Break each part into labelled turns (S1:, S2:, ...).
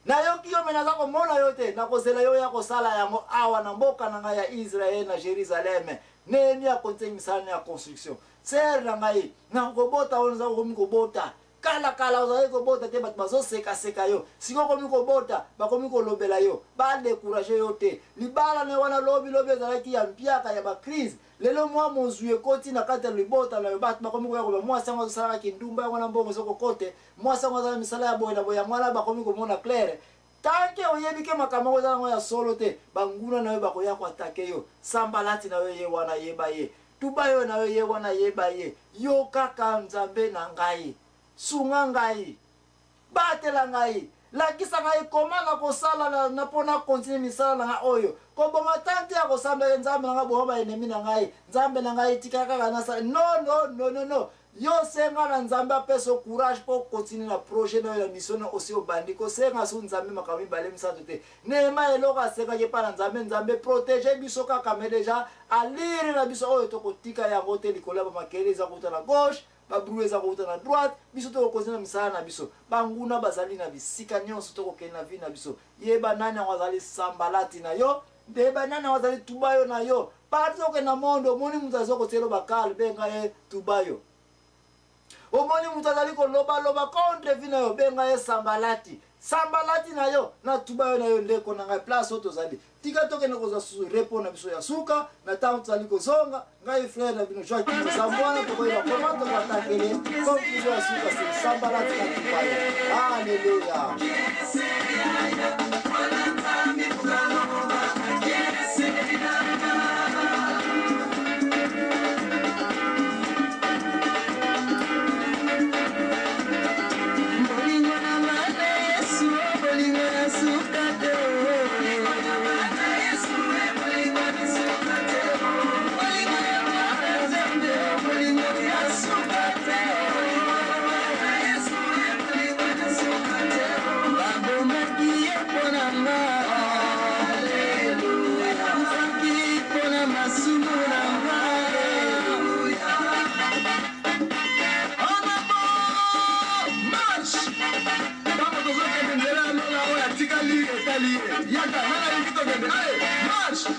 S1: Nayoki yo, me naza komona yo te. Nakozela yo oya kosala yango awa na mboka na ngai ya Israel, na Jerusalem. Nehemia akontinaki misala na ya construction. Sœur na ngai, na kobota oyo naza kokomi kobota. Kala kala ozalaki kobota te, bato bazoseka seka yo. Sikoyo okomi kobota, bakomi kolobela yo. Ba decourager yo te. Libala na yo wana lobi lobi ezalaki ya mpiaka ya ba crise. Lelo mwa mozwi ekoti na kati ya libota na yo, bato bakomi koya koloba mwasi yango azosalaka kindumba, yango wana mbongo ezokokote, mwasi yango aza na misala ya boye na boye, yango wana bakomi komona claire. Tant que oyebi ke makambo yango eza yango ya solo te, banguna na yo bakoya ko attaquer yo. Sambalati na yo ye wana, yeba ye. Tubayo na yo ye wana, yeba ye. Yo kaka Nzambe na ngai, sunga ngai. Batela ngai, lakisa ngai koma na kosala na, na mpo na continue misala na ngai oyo. Koboma temps te ya kosambela Nzambe na ngai, boma ba ennemi na ngai. Nzambe na ngai tika kaka nasala. Non, non, non, non, non. Yo senga na Nzambe apesa yo courage mpo continue na projet na yo ya mission na osi obandi. Kosenga su Nzambe makambo mibale misato te. Nehemia eloko asengaki epai na Nzambe, Nzambe proteger biso kaka mais dejà allure na biso oyo tokotika yango te likolo ya ba makelele eza kouta na gauche, Ba bruit eza kowuta na droite, biso toko continuer na misala na biso. Ba nguna bazali na bisika nionso toko kende na vie na biso. Yeba nani yango azali sambalati na yo, yeba nani yango azali tubayo na yo. Partout okende na monde omoni mutu azo kotiela yo ba cale, benga ye tubayo. Omoni mutu azali koloba loba contre vie na yo, benga ye sambalati. Sambalati na yo na tubayo na yo ndeko na ngai place oyo tozali. Tika tokende kozwa susu repos na biso ya suka na ntango tozali kozonga. Ngai frère na bino Joaquim Zambwana, tokoyeba koma tokoatakele conclusion ya suka se Sambalati na tubayo. Alléluia.
S2: Bolingo na nga na Yesu, bolingo ya suka te. Bolingo ya mwana Nzambe, bolingo ya suka te. Babomaki ye mpo na nga, akufaki mpo na masumu na nga. En avant, marche! Ntango tozokende nzela ya lola oyo atikali etali ye. Yaka, nani alingi tokende? Allez, marche!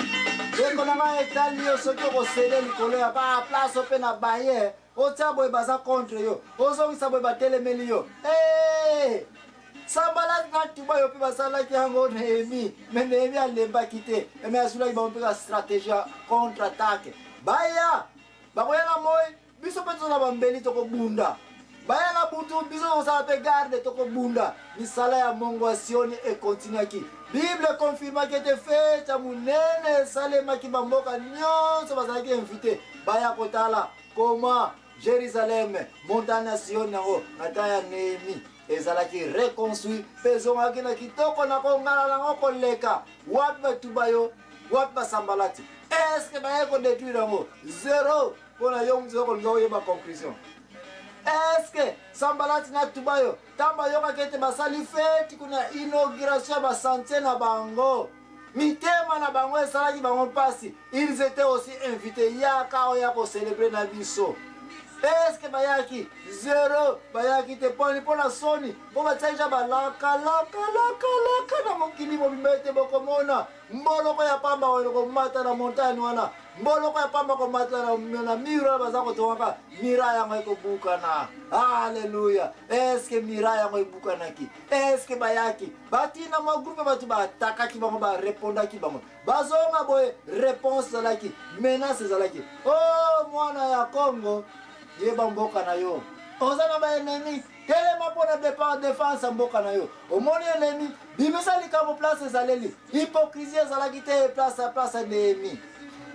S1: Ndeko na ngai etali yo soki okosede likolo ya ba place mpe na baye otia boye baza contre yo ozongisa boye batelemeli yo hey! Sambalati na Tuba yo mpe basalaki yango Nehemi me Nehemi alembaki te me azwilaki bango mpe ka stratégie ya contre attaque baya Bakoya na moi, biso mpe toza na bambeli tokobunda. Baya na butu, biso tokosala mpe garde tokobunda. Misala ya mongo ya Sioni ekontinuaki. Bible ekonfirmaki ete feti ya monene esalemaki, bamboka nyonso bazalaki invite baya kotala koma Jerusalem, montagne ya Sioni yango na temps ya Nehemie ezalaki reconstruit mpe ezongaki na kitoko na kongala nango koleka. Wapi batuba yo? Wapi basambalati? Est-ce baye ko détruire yango? Zero mpo na yo moto oza kolinga oyeba conclusion. Est-ce que Sambalati na Tubayo ntango bayokaki ete basali feti kuna inauguration ya basantier na bango, mitema na bango esalaki bango mpasi. Ils étaient aussi invités, yaka oya kocelebre na biso. Est-ce que bayaki? Zero, bayaki te poni mpo na soni, mpo batiaki ja balakalakalaka na mokili mobimba ete bokomona mboloko ya pamba oyo komata na montagne wana, mboloko ya pamba komata na, na mur wana baza kotongaka, mira yango ekobukana. Aleluya! Eske mira yango ebukanaki? Eske bayaki batina mwa groupe bato baatakaki bango, barepondaki bango, bazonga boye, reponse ezalaki, menace ezalaki. O oh, mwana ya Congo, yeba mboka na yo, oza na baennemi telema mpo na depart defense ya mboka na yo. Omoni ennemi, bimisa likambo place ezaleli. Hypocrisie ezalaki te place ya place ya Nehemie.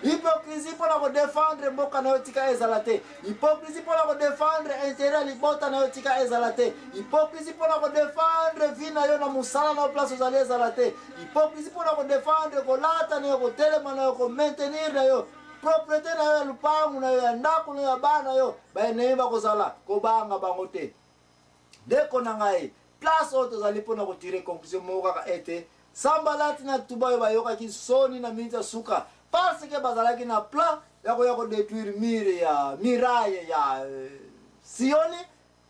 S1: Hypocrisie mpo na kodefendre mboka na yo tika ezala te. Hypocrisie mpo na kodefendre interet ya libota na yo tika ezala te. Hypocrisie mpo na kodefendre vie na yo na mosala na yo place ozali ezala te. Hypocrisie mpo na kodefendre kolata na yo, kotelema na yo, komaintenir na yo propriété na yo ya lupangu na yo ya ndako na yo ya bana na yo, baenemi bakozala kobanga bango te. Ndeko na ngai, place oyo tozali mpo na kotire conclusion moko kaka ete Sambalati na Tuba oyo bayokaki soni na miniti ya suka parce que bazalaki na plan ya koya kodetruire mire ya miraille ya euh, Sioni,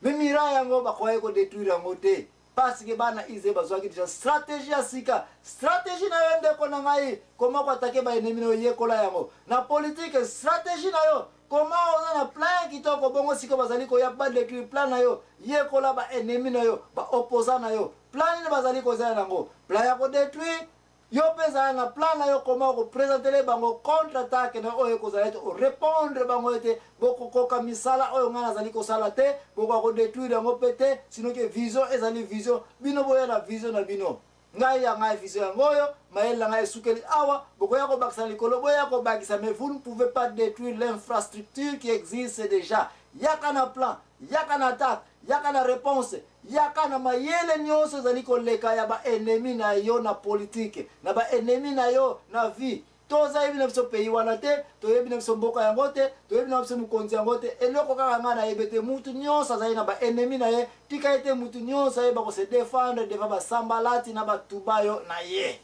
S1: me miraille yango bakokaki kodetruire yango te. Parce que bana Israël bazwaki deja stratégie ya sika. Stratégie na yo ndeko na ngai, koma koatake baennemi na yo, yekola yango. Na politike, stratégie na yo, koma oza na plan kitoko, bongo sikoyo bazali koya badétruire plan na yo. Yekola baennemi na yo, baopposant na yo, plan nini bazali kozala nango, plan ya kodétruire yo mpe ezala na plan na yo, koma koprésentele bango contre attaque na oyo ekozala ete orépondre bango ete bokokoka misala oyo ngai nazali kosala te, bokoka kodétruire yango mpe te. Sinon ke vision ezali vision, bino boya na vision na bino, ngai ya ngai vision yango oyo, mayele na ngai esukeli awa, bokoya kobakisa na likolo, boya kobakisa, mais vous ne pouvez pas détruire l'infrastructure qui existe déjà. Yaka na plan, yaka na attaque, yaka na réponse, yaka na mayele nyonso ezali koleka ya baennemi na yo na politike, na baennemi na yo na vie. Tozayebi na biso pays wana te, toyebi na biso mboka yango te, toyebi na biso mokonzi yango te. Eloko kaka ngai nayebi ete mutu nyonso azali na baennemi na ye. Tika ete mutu nyonso ayeba kose défendre devant basambalati na batubayo na ye.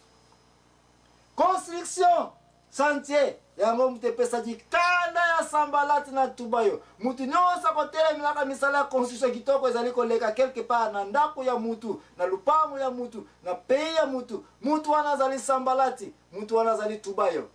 S1: Construction chantier yango moto epesaki kanda ya Sambalati na Tubayo. Mutu nyonso akotelemelaka misala ya construction kitoko ezali koleka quelque part na ndako ya mutu, na lupango ya mutu, na pays ya mutu, mutu wana azali Sambalati, mutu wana azali Tubayo.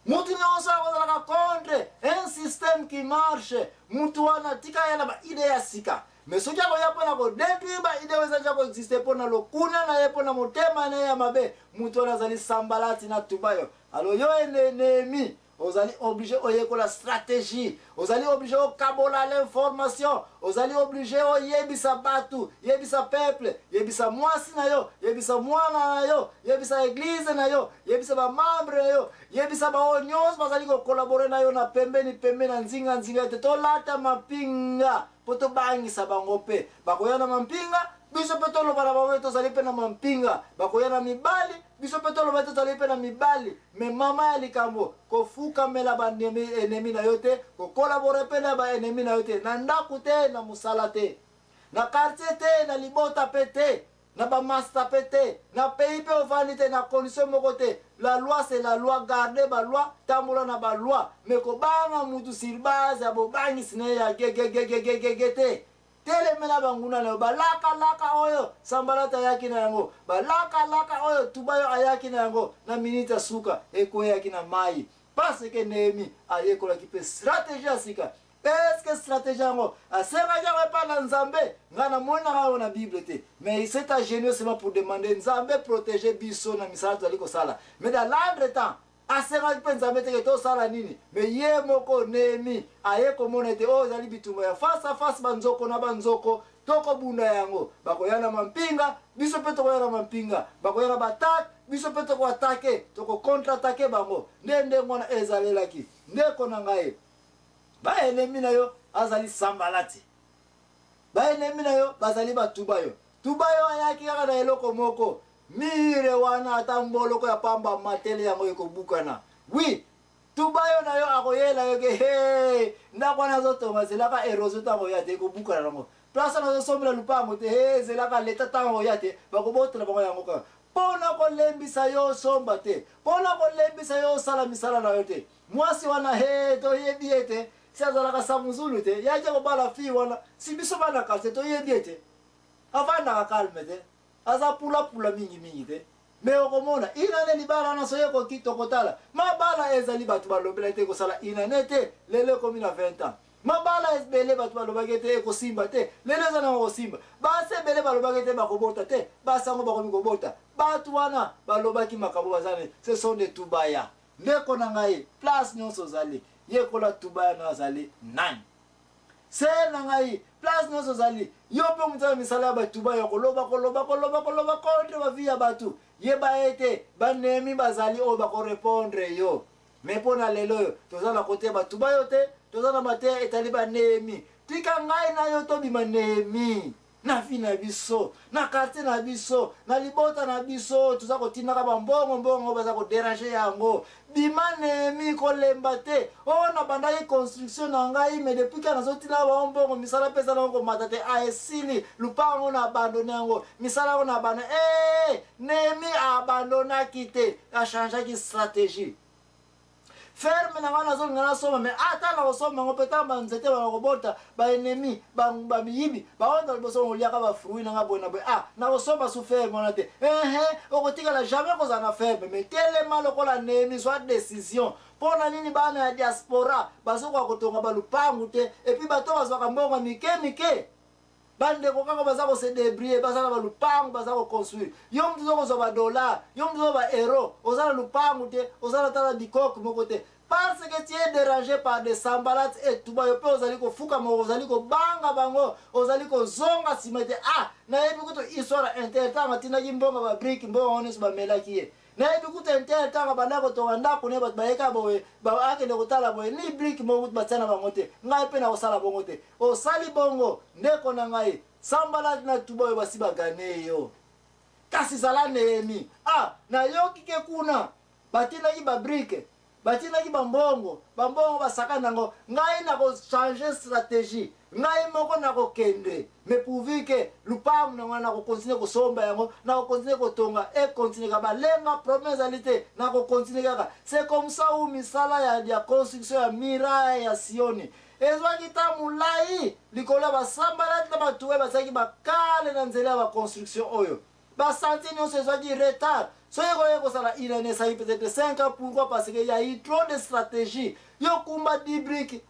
S1: Mutu nyonso akozalaka contre un système qui marche, mutu wana tika ye na baidées ya sika. Mais soki akoya mpona kodétruire baidées oyo ezali koexiste mpona lokuna na ye, mpona motema na ye ya mabe, mutu wana azali Sambalati na Tubayo. Alors yo Néhémie, ozali obligé oyekola stratégie, ozali obligé okabola l'information, ozali obligé oyebisa bato, yebisa peuple, yebisa mwasi na yo, yebisa mwana na yo, yebisa église na yo, yebisa bamembre na yo, yebisa baoyo nyonso bazali kocollaborer na yo na pembeni pembeni, na nzinga nzinga, ete tolata mapinga mpo tobangisa bango. Mpe bakoya na mampinga, biso mpe toloba na bango tozali mpe na mampinga. Bakoya na mibali, biso mpe toloba tozali mpe na mibali. Mais mama ya likambo, kofukamela baennemi na yo te, kocollaborer mpe na baennemi na yo te, na ndako te, na mosala te, na quartier te, na libota mpe te, na bamasta mpe te, na pays mpe ovandi te, na condition moko te. La loi, c'est la loi. Garde baloi, tambola na baloi, mais kobanga mutu sur base ya bobangisi na ye ya gegegegegege te. Telemela banguna na yo. Balakalaka oyo Sambalata ayaki na yango, balakalaka oyo Tubayo ayaki na yango, na minute ya suka ekweyaki na mai, parce que Néhémie ayekolaki mpe stratégie ya sika. Est-ce stratégie yango asengaki yango epai na Nzambe? Ngai namonaka yango na Bible te, mais il s'est agenouillé seulement pour demander Nzambe protéger biso na misala tozali kosala. Mais dans l'entre temps, asengaki mpe Nzambe teke tosala nini. Mais ye moko Néhémie aye komona ete oyo ezali bitumba ya face à face, banzoko na banzoko, tokobunda yango. Bakoya na mampinga, biso mpe tokoya na mampinga. Bakoya na baattaque, biso mpe tokoattaquer, tokocontre-attaquer bango. Nde ndenge wana ezalelaki. Ndeko na ngai, baennemi na yo azali Sambalati, baennemi na yo bazali batubayo. Tubayo ayaki kaka na eloko moko: mur wana, ata mboloko ya pamba matele yango ekobukana. Oui, tubayo na yo akoyela yo ke he ndako wana azotonga, zelaka érosion ntango oya te, ekobukana nango. Place wana azosombela lupango te, he zelaka leta ntango oya te, bakobotela bango yango kaka mpona kolembisa yo osomba te, mpona kolembisa yo osala misala na yo te. Mwasi wana, he toyebi ye te, si azalaka samuzulu te, yaki kobala fille wana, si biso bana quartier toyebi ye te, avandaka calme te, aza pulapula mingimingi te. Mais okomona inane libala wana soki ekoki, tokotala mabala ezali bato balobela te kosala inane te, lelo ekomi na 20 ans. Mabala ebele bato balobaki ete ekosimba te, lelo eza nango kosimba. Basi ebele balobaki ete bakobota te, basi yango bakomi kobota. Bato wana balobaki makambo bazali, ce sont des tubaya. Ndeko na ngai, place nyonso ozali, yekola tubaya na azali nani. Se na ngai, place nyonso ozali, yo mpe moto ya misala ya batuba ya koloba koloba koloba koloba contre bavie ya bato, yeba ete banemi bazali oyo bakorépondre yo. Mais mpo na lelo oyo, toza na kote ya batuba yo te, toza na mateya etali banemi. Tika ngai na yo tobima Néhémie na vie na biso, na quartier na biso, na libota na biso. Toza kotindaka bambongo mbongo, baza kodéranger yango. Bima Néhémie, kolemba te. Oyo nabandaki construction na ngai, mais depuis ka nazotinda bango mbongo, misala mpe eza nango komata te. A esili lupango na abandonner yango, misala yango na abandonner. E Néhémie abandonnaki te, achangeaki stratégie. Ferme na ngai nazolinga nasomba, mais ata nakosomba yango mpe ntango banzete bakobota, baennemi, bamiyibi baonda liboso koliaka bafruit na ngai boye na boye, ah, nakosomba su ferme wana te. Ehe, okotikala jamais kozala na ferme. Mais telema lokola Nehemi, zwa décision. Mpo na nini bana ya diaspora bazokoka kotonga balupangu te, et puis bato bazwaka mbongo mike mike? Bandeko kaka baza kose débrouiller, baza na balupangu, baza koconstruire. Yo mutu oza kozwa badollar, yo mutu oza baeuro, oza na lupangu te, oza na tala bikoke moko te, parce que tu es dérangé par des Sambalat et Tuba. Yo mpe ozali kofukama, ozali kobanga bango, ozali kozonga nsima te. Ah, nayebi kutu histoire inter, ntango atindaki mbongo babriques, mbongo yango nyonso bamelaki ye. Nayebi kutu inter, ntango abanda kotonga ndako ne, bato bayeka boye, akende kotala boye, ni brique moko kutu batia na bango te. Ngai mpe nakosala bongo te. Osali bongo, ndeko na ngai, Sambalat na Tuba oyo basi bagane yo. Kasi zala Nehemi. Ah, nayoki ke kuna batindaki babriques, batindaki bambongo, bambongo basakani yango. Ngai nakochanger stratégie, ngai moko nakokende, mais pourvu ke lupangu na ngai nakocontinuer kosomba yango, nakocontinuer kotonga, econtinuer kaka. Balenga, problème ezali te, nakocontinuer kaka. C'est comme ça où misala ya construction ya muraille ya Sioni ezwaki ta molai likolo ya basambalati na bato oyo bazalaki bakale na nzela ya baconstruction oyo. Basanti nyonso ezwaki retard. Soki koye kosala une année, esali peut-être 5 ans. Pourquoi? Parce que y a eu trop de stratégie. Yo kumba 10 briques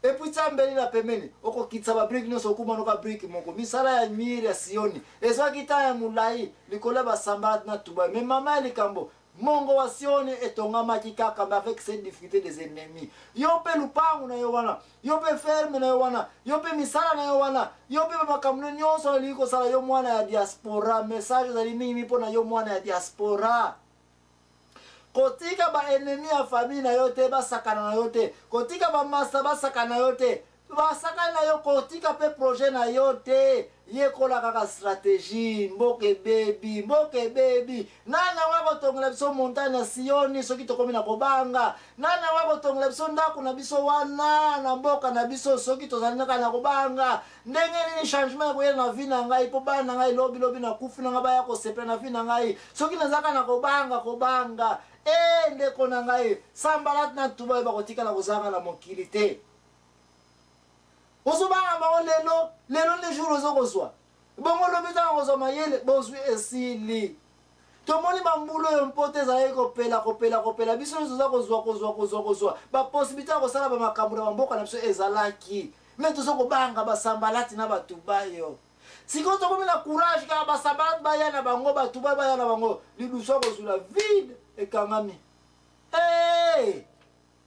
S1: et puis tia mbeli na pembeni, okokitisa babriques nyonso, okuma noka brique moko. Misala ya mur ya Sioni ezwaki ta ya molai likolo ya basambalati na Tuba. Mais mama ya likambo, mongo wa Sioni etongamaki kaka, mais avec cette difficulté des ennemis. Yo mpe lupangu na yo wana, yo mpe ferme na yo wana, yo mpe misala na yo wana, yo mpe bamakambo nyonso olingi kosala, yo mwana ya diaspora, message ezali mingi mpo na yo mwana ya diaspora. Kotika baennemi ya famille na yo te basakana na yo te. Kotika bamasa basakana na yo te, basakani na yo. Kotika mpe projet na yo te. Yekola kaka stratégie. Mboka ebebi, mboka ebebi. Nani yango akotongela biso montagne ya Sioni soki tokomi na kobanga? Nani yango akotongela biso ndako na biso wana na mboka na biso soki tozali kaka na kobanga? Ndenge nini changement ekoya na vie na ngai, mpo bana na ngai lobilobi nakufi na ngai baya kosepela na vie na ngai, soki nazalaka na kobanga, kobanga? E ndeko na ngai, Sambalat na Tuba oyo bakotikala kozanga na mokili te. Ozobanga bango lelo, lelo nde jour ozo kozwa bongo, lobi ntango kozwa mayele, bozwi esili. Tomoni bambula oyo mpoto ezalaki kopela, kopela, kopela. Biso nyonso toza kozwa, kozwa, kozwa, kozwa bapossibilité ya kosala bamakambo na bamboka na biso ezalaki, mais toza kobanga basambalati na bato bayo. Sikoyo tokomi na courage kaka. Basambalati baya na bango, bato baya na bango, lidusu akozwila vide ekangami. Hey!